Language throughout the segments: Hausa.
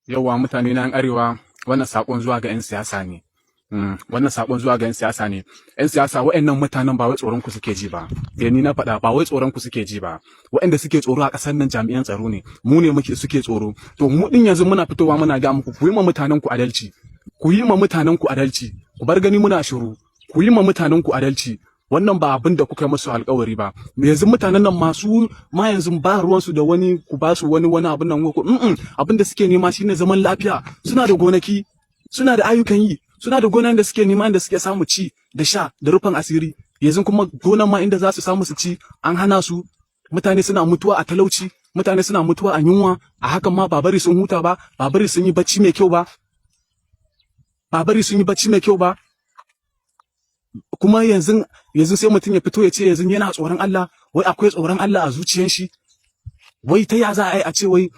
Yauwa mutane na Arewa, wannan sakon zuwa ga 'yan siyasa ne. Wannan sakon zuwa ga 'yan siyasa ne. 'Yan siyasa, wa'annan mutanen ba wai tsoron ku suke ji ba. Eh, ni na faɗa, ba wai tsoron ku suke ji ba. Wa'anda suke tsoro a ƙasar nan jami'an tsaro ne. Mu ne muke suke tsoro. To mu din yanzu muna fitowa muna ga muku, ku yi ma mutanen ku adalci. Ku yi ma mutanen ku adalci. Ku bar gani muna shiru. Ku yi ma mutanen ku adalci. Wannan ba abin da kuka yi musu alkawari ba. Yanzu mutanen nan masu ma yanzu ba ruwansu da wani ku ba su wani abin nan ko abin da suke nema shine zaman lafiya. Suna da gonaki, suna da ayyukan yi, suna da gonan da suke nema da suke samu ci da sha da rufin asiri. Yanzu kuma gonan ma inda za su samu su ci an hana su. Mutane suna mutuwa a talauci, mutane suna mutuwa a yunwa. A hakan ma ba bari sun huta ba, ba bari sun yi bacci mai kyau ba, ba bari sun yi bacci mai kyau ba. Kuma yanzu sai mutum ya fito ya ce yanzu yana tsoron Allah. Wai akwai tsoron Allah a zuciyar shi? Wai ta ya za a yi a ce wai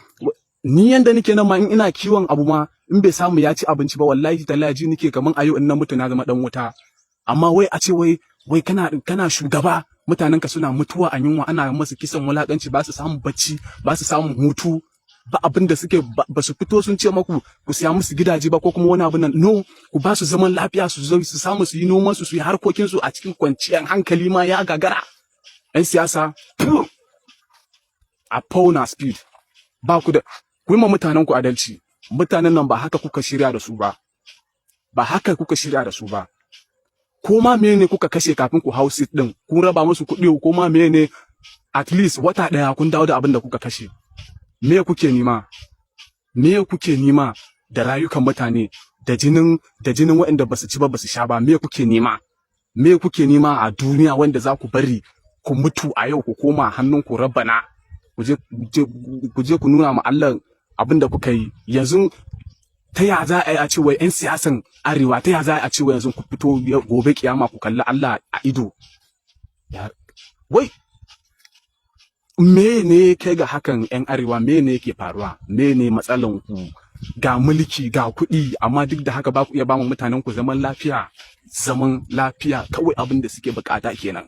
ni yanda nake nan ma, in ina kiwon abu ma, in bai samu ya ci abinci ba, wallahi tallahi ji nake kaman ayo in na mutu na zama dan wuta. Amma wai a ce wai kana shugaba, mutanenka suna mutuwa a yunwa, ana masu kisan wulakanci, ba su samun bacci, ba su samun hutu ba, abin da suke ba su fito sun ce maku ku siya musu gidaje ba ko kuma wani abu nan. No, ku ba su zaman lafiya, su zo su samu su yi noman su, su yi harkokin su a cikin kwanciyar hankali ma ya gagara. Yan siyasa a fauna speed, ba ku da ku yi ma mutanen ku adalci. Mutanen nan ba haka kuka shirya da su ba, ba haka kuka shirya da su ba. Ko ma mene kuka kashe kafin ku hau seat din, kun raba musu kuɗi, ko ma mene, at least wata ɗaya kun dawo da abin da kuka kashe. Me kuke nima? Me kuke nima da rayukan mutane, da jinin waɗanda basu ci ba, basu sha ba? Me kuke nema? Me kuke nema a duniya wanda za ku bari ku mutu a yau ku koma hannun ku rabbana, ku je ku nuna ma Allah abin da kuka yi? Yanzu ta ya za a yi a ce wai 'yan siyasan Arewa, ta ya za a ce wai yanzu ku fito gobe kiyama ku kalli Allah a ido? Wai me ne kai ga hakan? 'Yan Arewa, me ne yake faruwa? Me ne matsalan ku? Ga mulki, ga kuɗi, amma duk da haka ba ku iya ba mu mutanen ku zaman lafiya. Zaman lafiya kawai abin da suke bukata kenan.